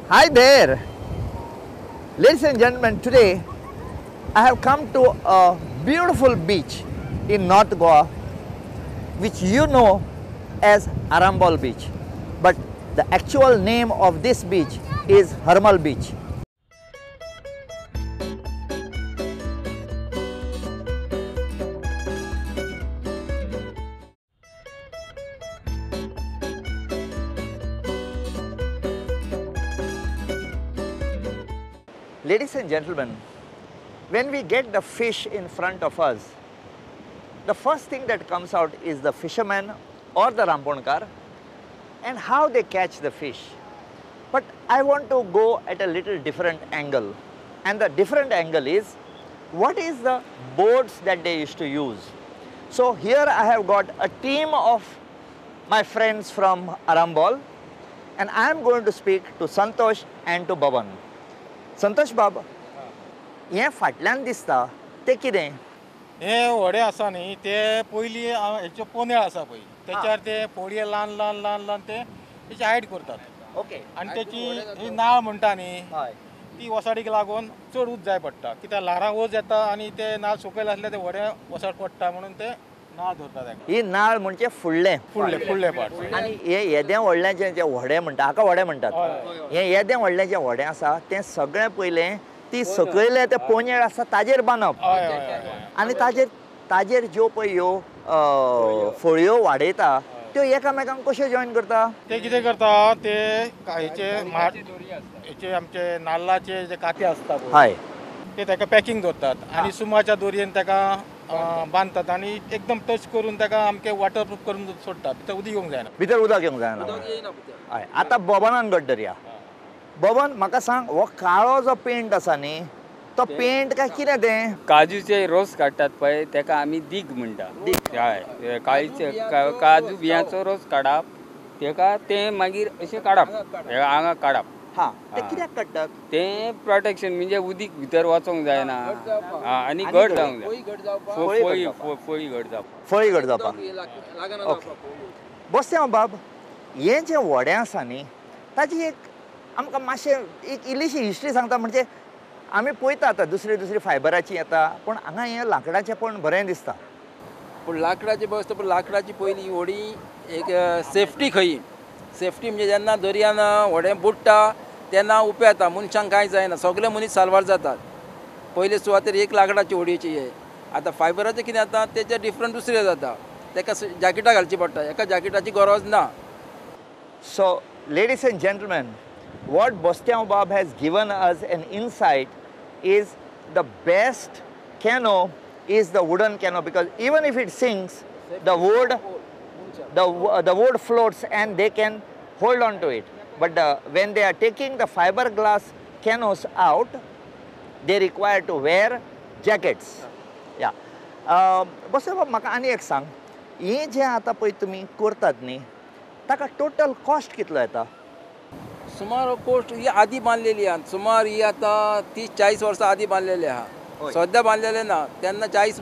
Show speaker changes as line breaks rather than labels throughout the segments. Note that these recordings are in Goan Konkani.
Hi there. Ladies and gentlemen, today I have come to a beautiful beach in North Goa, which you know as Arambol Beach. But the actual name of this beach is Harmal Beach. Ladies and gentlemen, when we get the fish in front of us, the first thing that comes out is the fisherman or the ramponkar and how they catch the fish. But I want to go at a little different angle. And the different angle is, what is the boats that they used to use? So here I have got a team of my friends from Arambol, and I am going to speak to Santosh and to Baban. Santosh बाब, हें फाटल्यान दिसता तें कितें?
हे व्हडें आसा न्ही, ते पयलीं हेचे पोनेळ आसा पळय, तेच्यार ते पोळये ल्हान ल्हान ल्हान ल्हान ते तेची हायट करतात.
ओके.
आनी तेची ही नाळ म्हणटा न्ही, ती वसाडीक लागून चड उद जाय पडटा, कित्याक ल्हारां वज येता आनी ते नाळ सकयल आसल्यार ते व्हडें वसाड पडटा, म्हणून ते नाळ धरता ताका.
ही नाळ म्हणजे फुडलें
फुडलें फुडलें पार्ट.
आनी हें येदें व्हडलें जें जें व्हडें म्हणटा, हाका व्हडें म्हणटात, हें येदें व्हडलें जें व्हडें आसा तें सगळें पयलें ती सकयलें तें पोनेळ आसा ताजेर बांदप आनी ताजेर ताजेर ज्यो पळय ह्यो फळयो वाडयता त्यो एकामेकांक कश्यो जॉयन करता?
ते कितें करता, ते हेचे हेचे आमचे नाल्लाचे जे काते आसता
हय,
ते ताका पॅकिंग दवरतात आनी सुमाच्या दोरयेन ताका बांदतात आनी एकदम टच करून ताका आमके वॉटरप्रूफ करून सोडटात. भितर उदक येवंक जायना,
भितर उदक येवंक जायना. हय. आतां बबनान गट धरया. बबन, म्हाका सांग, हो काळो जो पेंट आसा न्ही, तो पेंट काय कितें तें?
काजूचे रोस काडटात पळय, ताका आमी दीग म्हणटा. हय, काळीचे काजू बियांचो रोस काडप, ताका तें मागीर अशें काडप, हांगा काडप.
हां, तें कित्याक काडटात?
तें प्रोटेक्शन, म्हणजे उदीक भितर वचोंक जायना आनी घट जावंक जाय, फळी फळी घट जावपाक,
फळी घट जावपाक. ओके. बसया बाब, हें जें व्हडें आसा न्ही, ताजी एक आमकां मातशें एक इल्लीशी हिस्ट्री सांगता. म्हणजे आमी पळयता आतां दुसरी दुसरी फायबराची येता, पूण हांगा हें लांकडाचें पण बरें दिसता.
पूण लांकडाचें बसता, पूण लांकडाची पयलीं व्हडीं एक सेफ्टी खंय, सेफ्टी म्हणजे जेन्ना दर्यान व्हडें बुडटा तेन्ना उपें येता, मनशांक कांय जायना, सगळे मनीस साल्वार जातात. पयले सुवातेर एक लांकडाची व्हडयेची हे, आतां फायबराचें कितें जाता, तेचें डिफरंट दुसरें जाता, ताका जॅकेटां घालची पडटा, एका जॅकेटाची गरज ना.
So ladies and gentlemen, what Bostyao Bab has given us an insight is the best canoe is the wooden canoe, because even if it sinks, the wood, the wood floats and they can hold on to it. But when they are taking the fiberglass canoes out, they require to wear jackets. Yeah. Bostyao Bab, म्हाका आनी एक सांग, हें जें आतां पळय तुमी करतात न्ही, ताका टोटल कॉस्ट कितलो येता?
सुमार कोस्ट ही आदी बांदलेली आहा, सुमार ही आतां 30-40 वर्सां आदी बांदलेली आहा, सद्या बांदलेले ना. तेन्ना 40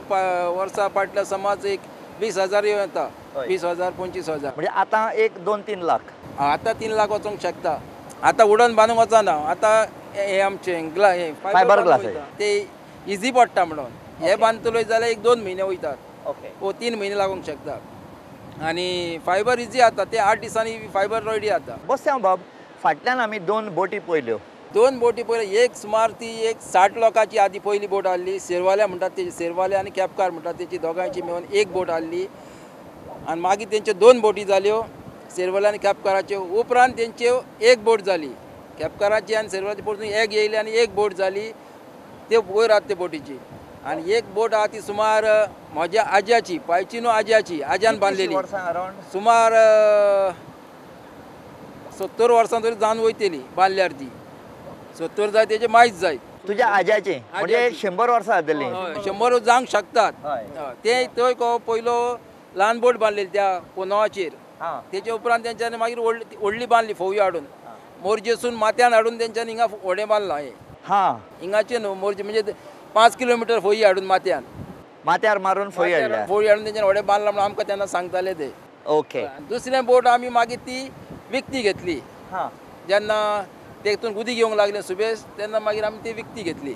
वर्सां फाटल्या समज एक 20,000 येवं येता, 20,000 25,000,
म्हणजे आतां 1, 2, 3 लाख.
आतां 3 लाख वचोंक शकता. आतां वुडन बांदूंक वचना, आतां हे आमचें फायबर
ग्लास
ते इजी पडटा, म्हणून हे बांदतलो जाल्यार 1-2 म्हयने वयतात, वो 3 म्हयने लागूंक शकता. आनी फायबर इजी जाता, ते 8 दिसांनी फायबर रेडी जाता.
बसया बाब, फाटल्यान आमी 2 बोटी पळयल्यो.
2 बोटी पळयल्यो, एक सुमार ती एक 60 लोकांची आदी पयली बोट आहली, सेरवाल्या म्हणटात तेची, सेरवाले आनी केपकार म्हणटात तेची, दोगांयची मेळून एक बोट आहली. आनी मागीर तेंच्यो 2 बोटी जाल्यो, सेरवाल्या आनी केपकाराच्यो. उपरांत तेंच्यो एक बोट जाली, केपकाराची आनी सेरवाल्याची परतून एक येयली आनी एक बोट जाली, ते वयर आहा ते बोटीची. आनी एक बोट आहा ती सुमार म्हज्या आज्याची, पायची न्हू आज्याची, आज्यान बांदलेली, सुमार 70 वर्सां तरी जावन वयतली बांदल्यार ती, 70 जाय तेजे मायज जाय.
तुज्या आज्याची म्हणजे 100 वर्सां जातली,
100 जावंक शकतात. ते थंय पयलो ल्हान बोट बांदलेली त्या पोनवाचेर, तेचे उपरांत तेंच्यांनी मागीर व्हडली बांदली फोवी हाडून, मोरजेसून माथ्यान हाडून तेंच्यांनी हिंगा व्हडें बांदलां. हें
हां,
हिंगाचें न्हू मोरजे, म्हणजे 5 किलोमिटर फोई हाडून माथ्यान,
माथ्यार मारून फोई हाडल्या,
फोई हाडून तेंच्यांनी व्हडें बांदलां म्हणून आमकां तेन्ना सांगताले ते.
ओके.
दुसरें बोट आमी मागीर ती विकती घेतली, जेन्ना तेतून उदीक येवंक लागलें सुबेज तेन्ना मागीर आमी ती विकती घेतली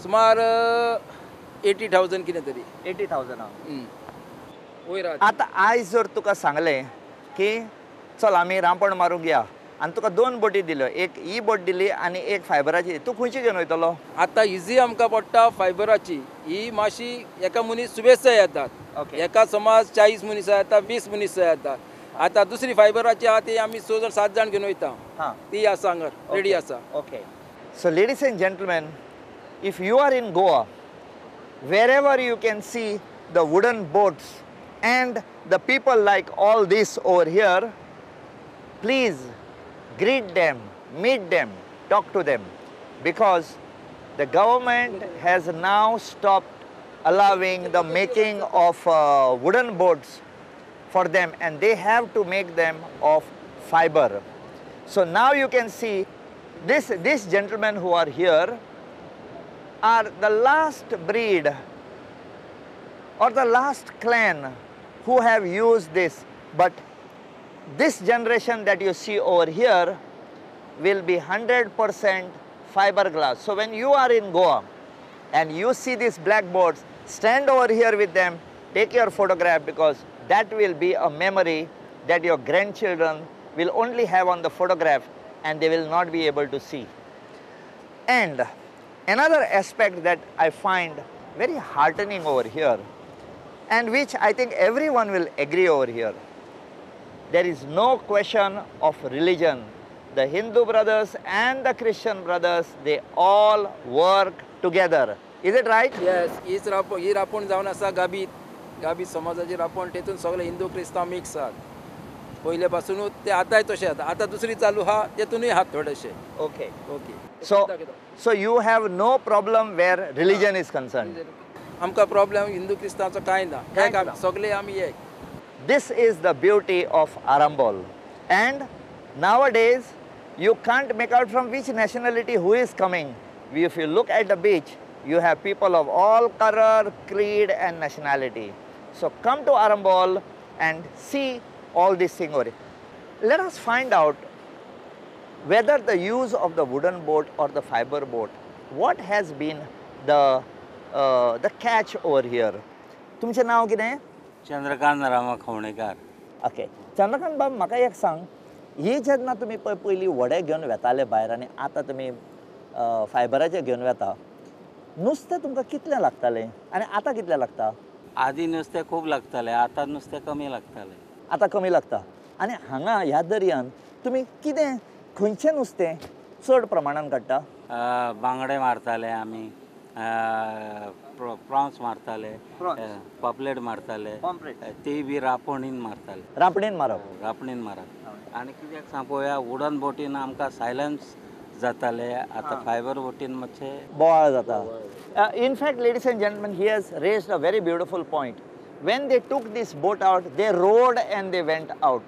सुमार 80,000 कितें तरी
80,000.
वयर.
आतां आयज जर तुका सांगलें की चल आमी रांपण मारूंक या आनी तुका 2 बोटी दिल्यो, एक ही बोट दिली आनी एक फायबराची, तूं खंयची घेवन वयतलो?
आतां इजी आमकां पडटा फायबराची. ही मातशी एका मनीस सुबेज येतात, एका समाज 40 मनीस येता, 20 मनीस येतात. आतां दुसरी फायबराची आहा ती आमी 6 जाण 7 जाण घेवन वयता, ती आसा हांगा रेडी आसा.
Okay. So ladies and gentlemen, if you are in Goa, wherever you can see the wooden boats and the people like all this over here, please greet them, meet them, talk to them, because the government has now stopped allowing the making of wooden boats for them, and they have to make them of fiber. So now you can see this gentlemen who are here are the last breed or the last clan who have used this, but this generation that you see over here will be 100% fiberglass. So when you are in Goa and you see these blackboards, stand over here with them, take your photograph, because that will be a memory that your grandchildren will only have on the photograph and they will not be able to see. And another aspect that I find very heartening over here, and which I think everyone will agree over here, there is no question of religion. The Hindu brothers and the Christian brothers, they all work together. Is it right?
Yes. ही रांपण जावन आसा गाबीत, गाबीत समाजाची रांपण, तेतून सगळे हिंदू क्रिस्तांव मिक्स आहात पयले पासुनूच. ते आतांय तशें आसा, आतां दुसरी चालू आहा तेतूनय आहात थोडेशे.
Okay.
Okay.
So you have no problem where religion is concerned?
आमकां प्रॉब्लेम हिंदू क्रिस्तांवचो कांय ना, एक सगळे आमी एक.
This is the beauty of Arambol. And nowadays, you can't make out from which nationality who is coming. If you look at the beach, you have people of all color, creed and nationality. So come to Arambol and see all these things over here. Let us find out whether the use of the wooden boat or the fiber boat, what has been the catch over here. तुमचें नांव कितें?
चंद्रकांत रामा खवणेकार.
Okay. Chandrakant बाब, म्हाका एक सांग, ही जेन्ना तुमी पळय पयलीं व्हडें घेवन वेताले भायर आनी आतां तुमी फायबराचें घेवन वेता, नुस्तें तुमकां कितलें लागतालें आनी आतां कितलें लागता?
आदी नुस्तें खूब लागतालें, आतां नुस्तें कमी लागतालें.
आतां कमी लागता. आनी हांगा ह्या दर्यान तुमी कितें खंयचें नुस्तें चड प्रमाणान काडटा?
बांगडे मारताले आमी, प्रॉन्स मारताले, पापलेट मारताले, ते बी रांपणीन मारताले.
रांपणीन मारप?
रांपणीन मारप. आनी कित्याक सांग पळोवया, वुडन बोटीन आमकां सायलन्स जाताले, आतां फायबर बोटीन मातशें
बोवाळ जाता. In fact, ladies and gentlemen, he has raised a very beautiful point. When they took this boat out, they rowed and they went out.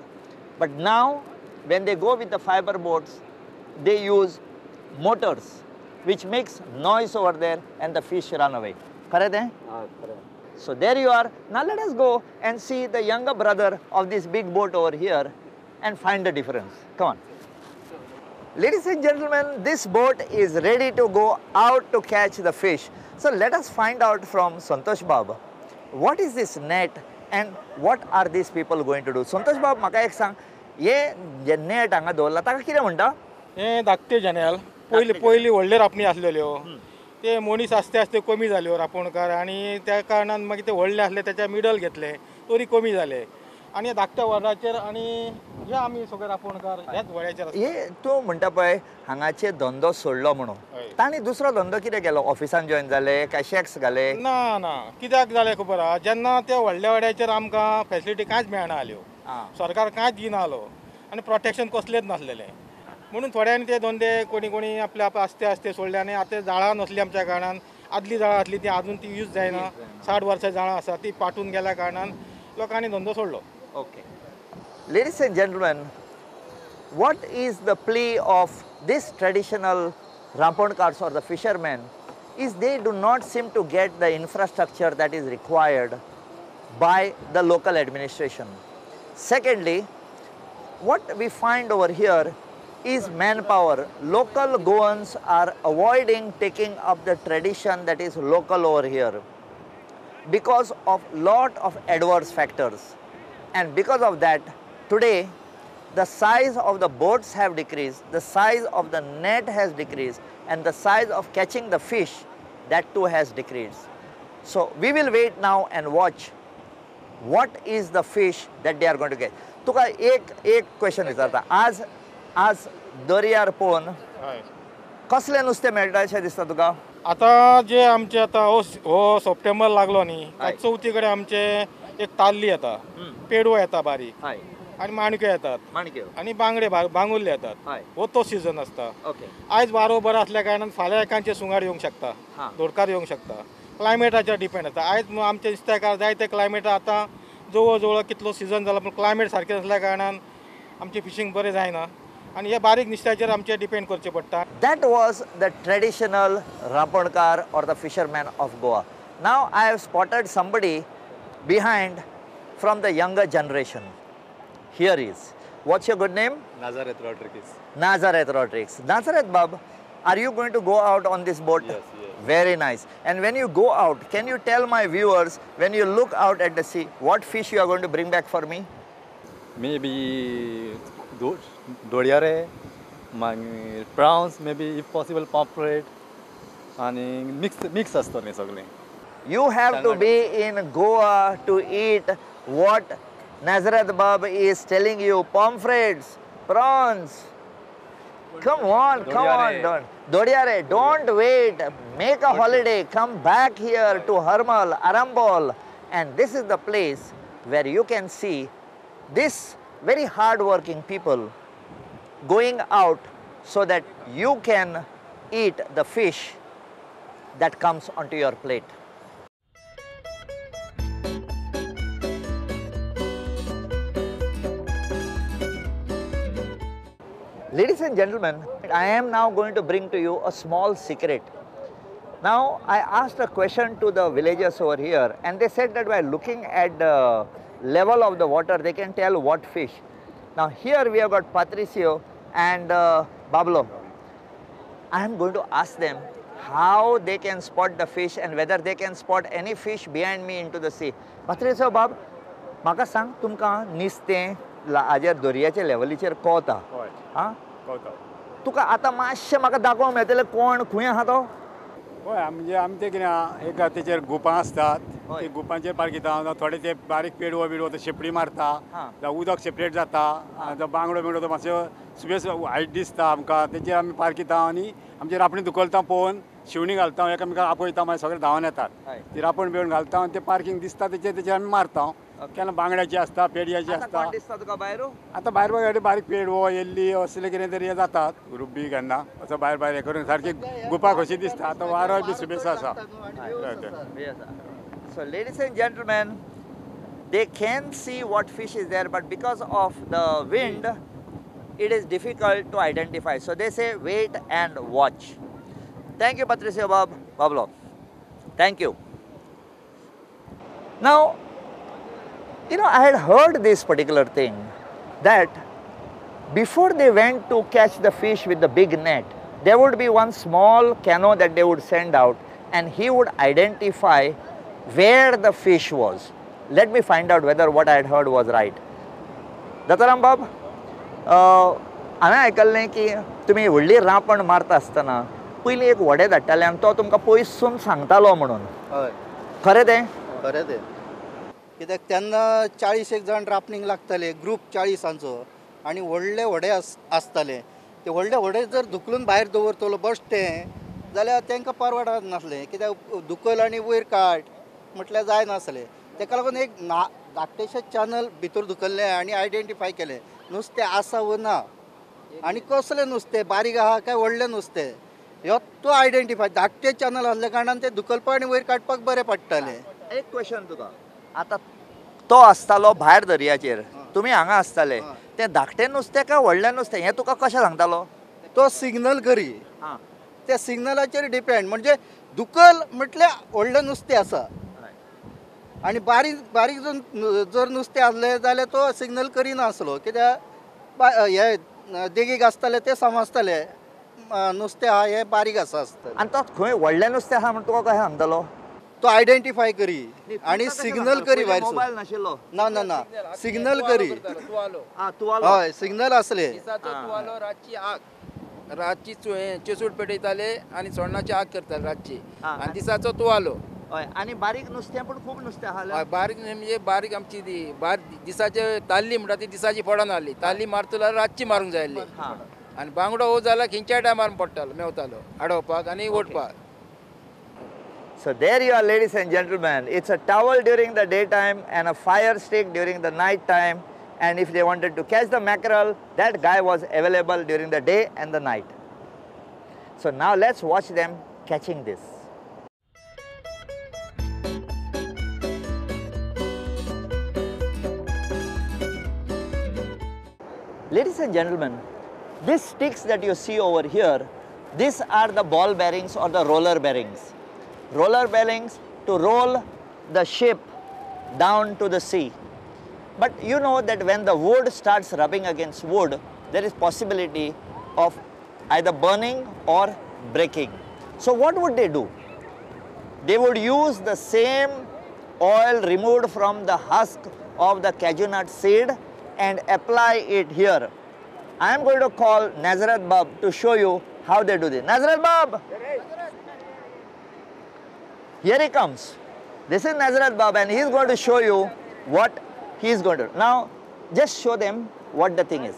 But now, when they go with the fiber boats, they use motors, which makes noise over there and the fish run away. Correct, eh?
Correct.
So there you are. Now let us go and see the younger brother of this big boat over here and find the difference. Come on. Ladies and gentlemen, this boat is ready to go out to catch the fish. So let us find out from Santosh Baba, what is this net and what are these people going to do? Santosh Baba, म्हाका एक सांग, हे जे नेट हांगा दवरला ताका कितें म्हणटा?
हे धाकटे जनेल. पयलीं पयलीं व्हडले रांपणी आसलेल्यो, ते मनीस आस्ते आस्ते कमी जाल्यो रांपोणकार, आनी त्या कारणान मागीर ते व्हडले आसले त्याच्या मिडल घेतले तरी कमी जाले. आनी धाकट्या व्हड्याचेर आनी हे आमी सगळे रांपोणकार ह्याच व्हड्याचेर.
हे तूं म्हणटा पळय हांगाचे धंदो सोडलो म्हणून, तांणी दुसरो धंदो कितें केलो? ऑफिसान जॉयन जाले काय शॅक्स घाले?
ना ना, कित्याक जालें खबर आहा, जेन्ना त्या व्हडल्या व्हड्याचेर आमकां फेसिलिटी कांयच मेळना जाल्यो, सरकार कांयच दिना जालो आनी प्रोटेक्शन कसलेंच नासलेलें, म्हणून थोड्यांनी ते धंदे कोणी कोणी आपले आप आस्ते आस्ते सोडले. आनी आतां जाळां नासली आमच्या कारणान, आदली जाळां आसली ती आजून ती यूज जायना, 60 वर्सां जाळां आसा ती पाटून गेल्या कारणान लोकांनी धंदो सोडलो.
Okay. Ladies and gentlemen, what is the plea of this traditional ramponkars or the fishermen is they do not seem to get the infrastructure that is required by the local administration. Secondly, what we find over here is manpower. Local Goans are avoiding taking up the tradition that is local over here because of lot of adverse factors. And because of that, today, the size of the boats have decreased, the size of the net has decreased, and the size of catching the fish, that too has decreased. So we will wait now and watch what is the fish that they are going to get. तुका एक एक क्वेश्चन विचारता. आज आज दर्यार पळोवन कसलें नुस्तें मेळटा अशें दिसता तुका?
आतां जे आमचे आतां हो सप्टेंबर लागलो न्ही, चवथी कडेन आमचे एक ताल्ली येता, पेडवो येता बारीक, आनी माणक्यो येतात, आनी बांगडे बांगुल्ले येतात. हो तो सिजन आसता. आयज वारो बरो आसल्या कारणान फाल्यां एकांचे सुंगार येवंक शकता, दोडकार येवंक शकता. क्लायमेटाचेर डिपेंड आसता. आयज आमचे नुस्तेकार जायते क्लायमेट आतां जवळ जवळ कितलो सिजन जाला, पूण क्लायमेट सारकें नासल्या कारणान आमचें फिशींग बरें जायना आनी हे बारीक नुस्त्याचेर आमचें डिपेंड करचें पडटा.
That was the traditional Raponkar or the fisherman of Goa. Now I have spotted somebody behind from the younger generation. Here is. What's your good name?
Nazareth Rodriguez.
Nazareth Rodriguez. Nazareth Bab, are you going to go out on this boat?
Yes, yes.
Very nice. And when you go out, can you tell my viewers, when you look out at the sea, what fish you are going to bring back for me?
Maybe dodiare, prawns, maybe if possible pomfret, and mix asto न्ही सगळें.
You have to be in Goa to eat what Nazareth Bab is telling you. Pomfrets, prawns. Come on, come on, don't. Dodiare, don't wait. Make a holiday. Come back here to Harmal, Arambol. And this is the place where you can see this very hard-working people going out so that you can eat the fish that comes onto your plate. Ladies and gentlemen, I am now going to bring to you a small secret. Now, I asked a question to the villagers over here, and they said that by looking at the level of the water, they can tell what fish. Now, here we have got Patricio and Bablo. I am going to ask them how they can spot the fish and whether they can spot any fish behind me into the sea. Patricio, Bab, म्हाका सांग तुमकां नुस्तें हाजेर दर्याच्या लेवलीचेर कोता. आं, तुका आतां मातशें म्हाका दाखोवंक मेळटलें कोण खंय आहा तो?
हय, म्हणजे आमचें कितें आहा, एक तेचेर गुपां आसतात, ते गुपांचेर पारखिता. थोडे ते बारीक पेडवो बिडवो तो शेपडी मारता, जावं उदक सेपरेट जाता, जावं बांगडो बिंगडो तो मातसो सुबेस हायट दिसता आमकां, तेचेर आमी पारखिता आनी आमचे रापणी धुकलता पळोवन शिवणी घालता, एकामेकांक आपयता, मागीर सगळे धांवन येतात. ती रापण बिवण घालता आनी ते पार्कींग दिसता तेचेर तेचेर आमी मारता. केन्ना बांगड्याची आसता, पेडयाची आसता.
तुका
आतां भायर भायर बारीक पेडवो येल्ली असले कितें तरी जातात, रुब्बी केन्ना असो भायर भायर हें करून सारकी गुपा कशी दिसता. आतां वारो बी सुबेस आसा.
So ladies and gentlemen, they can see what fish is there, but because of the wind, it is difficult to identify. So they say wait and watch. Thank you, Patricio Bob, Pablo. Thank you. Now, you know, I had heard this particular thing that before they went to catch the fish with the big net, there would be one small canoe that they would send out and he would identify where the fish was. Let me find out whether what I had heard was right. Dattaram Bab, हांवें आयकल्लें की तुमी व्हडली रांपण मारता आसतना पयलीं एक व्हडें धाडटाले आनी तो तुमकां पयसून सांगतालो म्हणून.
हय,
खरें तें?
खरें तें. कित्याक तेन्ना 40 एक जाण रापणीक लागताले, ग्रूप 40आंचो, आनी व्हडले व्हडे आसताले. ते व्हडले व्हडे जर धुकलून भायर दवरतलो बश्टें जाल्यार तांकां परवडनासलें, कित्याक धुकल आनी वयर काड म्हटल्यार जायनासलें. ताका लागून एक धाकटेशें चॅनल भितर धुकल्लें आनी आयडेंटिफाय केलें नुस्तें आसा वो ना आनी कसलें नुस्तें, बारीक आहा काय व्हडलें नुस्तें, ह्यो तो आयडेंटिफाय. धाकटें चॅनल आसल्या कारणान तें धुकलपाक आनी वयर काडपाक बरें पडटालें.
एक क्वेश्चन तुका, आतां तो आसतालो भायर दर्याचेर, तुमी हांगा आसताले, तें धाकटें नुस्तें काय व्हडलें नुस्तें हें तुका कशें सांगतालो?
तो सिग्नल करी, त्या सिग्नलाचेर डिपेंड. म्हणजे दुकल म्हटल्यार व्हडलें नुस्तें आसा आनी बारीक बारीक जर नुस्तें आसलें जाल्यार तो सिग्नल करिनासलो, कित्याक हे देगेक आसताले ते समजताले नुस्तें आहा हें बारीक आसा आसतलें.
आनी तो खंय व्हडलें नुस्तें आहा म्हण तुका कशें सांगतलो?
तो आयडेंटिफाय करी आनी सिग्नल करी भायर.
मोबायल नाशिल्लो?
ना ना ना, सिग्नल करी. हय, सिग्नल आसले.
रातची आग, रातची चेसूट पेटयताले आनी सोण्णाची आग करताले रातची, आनी दिसाचो तुवालो.
हय, आनी बारीक नुस्तें पूण खूब नुस्तें आहा.
बारीक म्हणजे बारीक आमची ती बारीक दिसाचे ताल्ली म्हणटा ती दिसाची पडना आसली, ताल्ली मारतलो जाल्यार रातची मारूंक जाय आसली. आनी बांगडो हो जाल्यार खंयच्याय टायमार पडटालो, मेवतालो आडोवपाक आनी ओडपाक.
So there you are, ladies and gentlemen. It's a towel during the daytime and a fire stick during the night time. And if they wanted to catch the mackerel, that guy was available during the day and the night. So now let's watch them catching this. Ladies and gentlemen, these sticks that you see over here, these are the ball bearings or the roller bearings. Roller bearings to roll the ship down to the sea. But you know that when the wood starts rubbing against wood, there is possibility of either burning or breaking. So what would they do? They would use the same oil removed from the husk of the cashew nut seed and apply it here. I am going to call Nazareth Bab to show you how they do this. Nazareth Bab! Here he comes. This is Nazareth Bab and he is going to show you what he is going to do. Now, just show them what the thing is.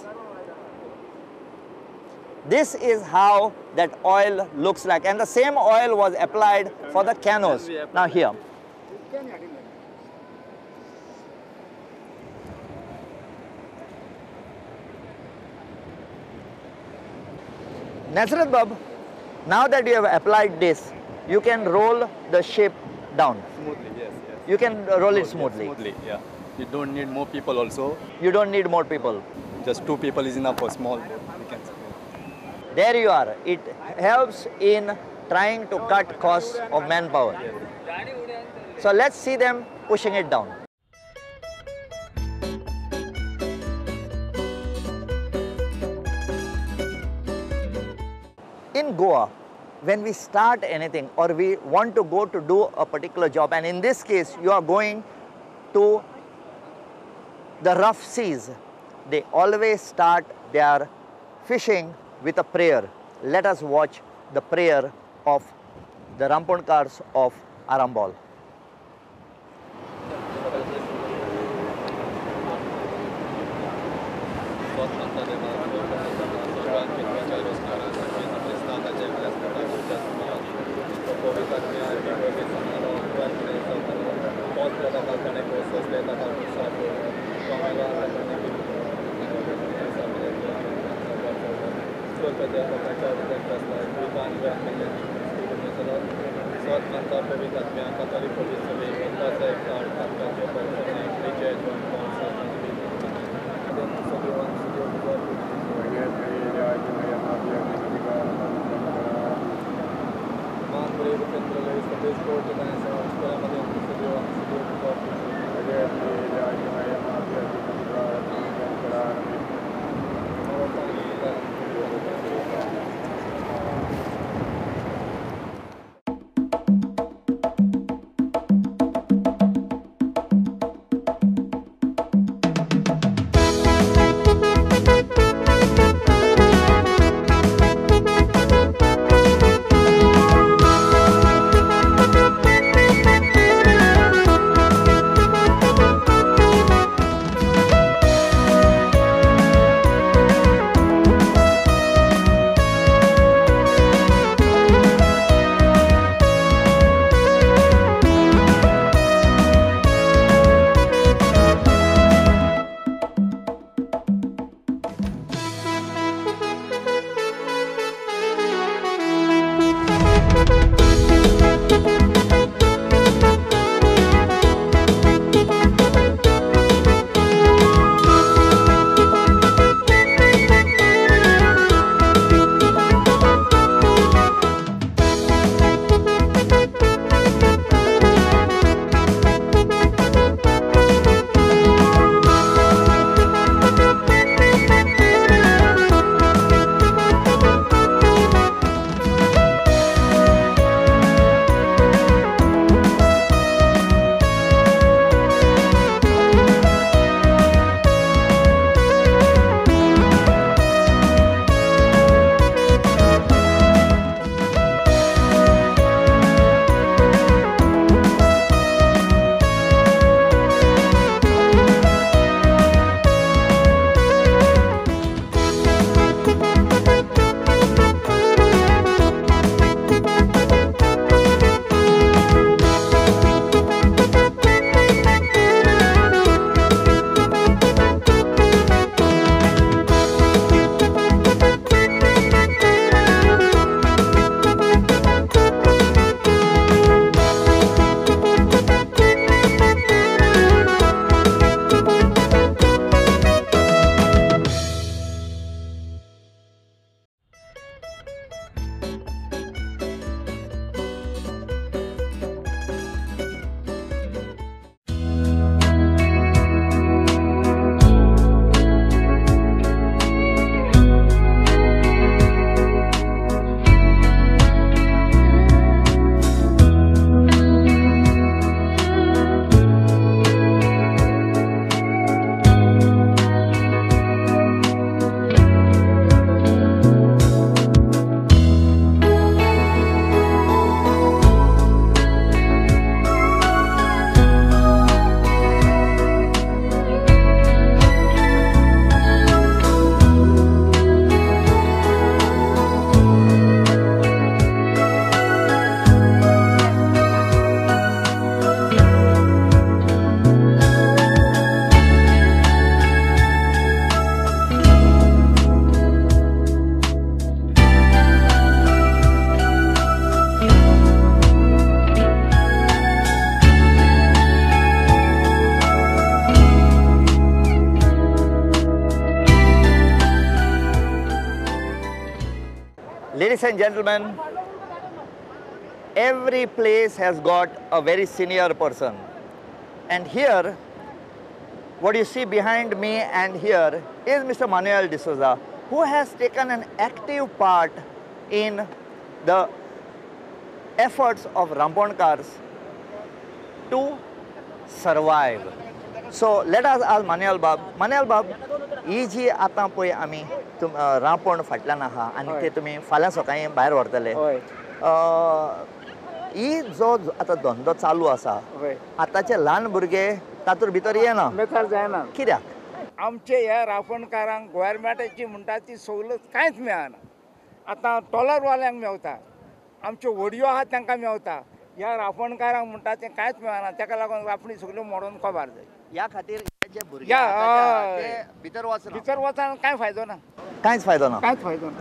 This is how that oil looks like. And the same oil was applied for the canoes. Now here. Nazareth Bab, now that you have applied this, you can roll the ship down.
Smoothly, yes, yes.
You can roll it smoothly.
Yes, smoothly, yeah. You don't need more people also.
You don't need more people.
Just two people is enough for small. You can.
There you are. It helps in trying to cut costs of manpower. Yes. So let's see them pushing it down. In Goa, when we start anything or we want to go to do a particular job, and in this case, you are going to the rough seas, they always start their fishing with a prayer. Let us watch the prayer of the Ramponkars of Arambol. Ladies and gentlemen, every place has got a very senior person. And here, what you see behind me and here is Mr. Manuel D'Souza, who has taken an active part in the efforts of Ramponkars to survive. So let us ask Manuel Bab. Manuel Bab, ही जी आतां पळय आमी रांपण फाटल्यान आहा आनी ते तुमी फाल्यां सकाळीं भायर व्हरतले, ही जो आतां धंदो चालू आसा, आतांचे ल्हान भुरगे तातूंत भितर येना,
जायना.
कित्याक?
आमचे ह्या रांपणकारांक गोवोरमेंटाची म्हणटा ती सवलत कांयच मेळना. आतां ट्रॉलरवाल्यांक मेवता, आमच्यो व्हडयो आहा तांकां मेवता, ह्या रांपणकारांक म्हणटा तें कांयच मेळना. ताका लागून रांपणी सगल्यो मोडून काबार जाय.
ह्या खातीर जे भुरगे भितर वचना,
भितर वचना कांय फायदो ना,
कांयच फायदो ना,
कांयच फायदो ना.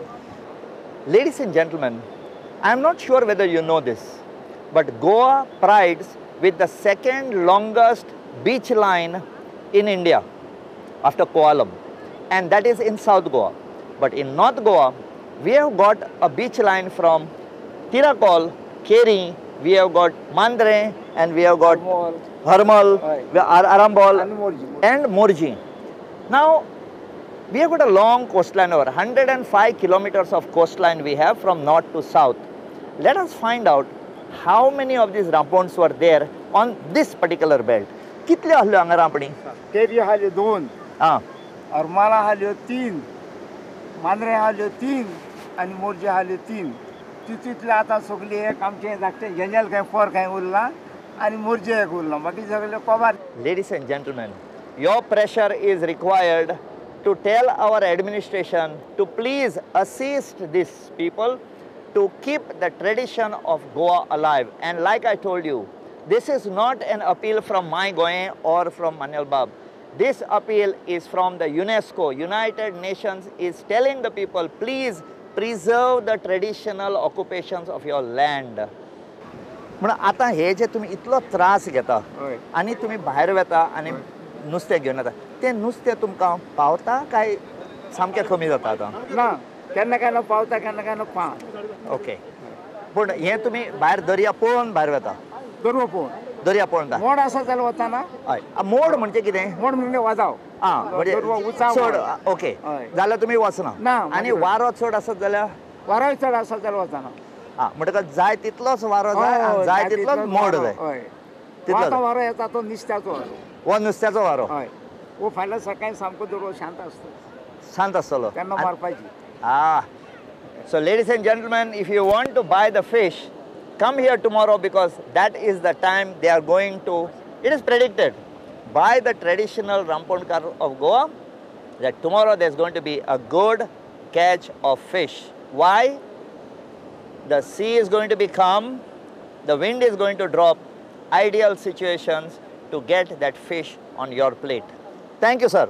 Ladies and gentlemen, I am not sure whether you know this, but Goa prides with the second longest beach line in India after Kovalam, and that is in South Goa. But in North Goa, we have got a beach line from Tiracol, Keri, we have got Mandre, and we have got Harmal, Arambol, and Morji. Now, we have got a long coastline, over 105 kilometers of coastline we have from north to south. Let us find out how many of these rampons were there on this particular belt. कितले आसल्यो हांगा रांपणी?
केरी आसल्यो 2, हरमाला आसल्यो 3, मांद्रे आसल्यो 3 आनी मोरजे आसल्यो 3. तितूंतले आतां सगळी एक आमचें धाकटें जेनेल खंय पोर खंय उरलां आनी मोरजे एक उरलां, बाकी सगळे कोबार.
Ladies and gentlemen, your pressure is required to tell our administration to please assist these people to keep the tradition of Goa alive. And like I told you, this is not an appeal from my Goa or from Manuel Bab. This appeal is from the UNESCO. United Nations is telling the people, please preserve the traditional occupations of your land. म्हणून आतां हे जे तुमी इतलो त्रास घेता आनी तुमी भायर वता आनी नुस्तें घेवन येता, तें नुस्तें तुमकां पावता काय सामकें कमी जाता आतां?
ना, केन्ना केन्ना पावता, केन्ना केन्ना पाव.
ओके, पूण हें तुमी भायर दर्या पळोवन भायर वता?
दर्या पळोवन,
दर्या पळोवन.
मोड आसा जाल्यार वताना.
हय, मोड म्हणजे कितें?
मोड म्हणजे वाजाव.
आं, म्हणजे चड. ओके, जाल्यार तुमी वचना. आनी वारो चड आसत जाल्यार?
वारो चड आसत जाल्यार वचना.
आं, म्हणटकच जाय तितलोच वारो जाय, जाय तितलोच मोड जाय.
तितलो वारो येता तो नुस्त्याचो.
हो नुस्त्याचो वारो.
हय, हो फाल्यां सकाळीं सामको दर्यो शांत आसता,
शांत आसतलो
तेन्ना मारपाची.
Ah, so ladies and gentlemen, if you want to buy the fish, come here tomorrow, because that is the time they are going to, it is predicted by the traditional Ramponkar of Goa that tomorrow there is going to be a good catch of fish. Why? The sea is going to be calm, the wind is going to drop, ideal situations to get that fish on your plate. Thank you, sir.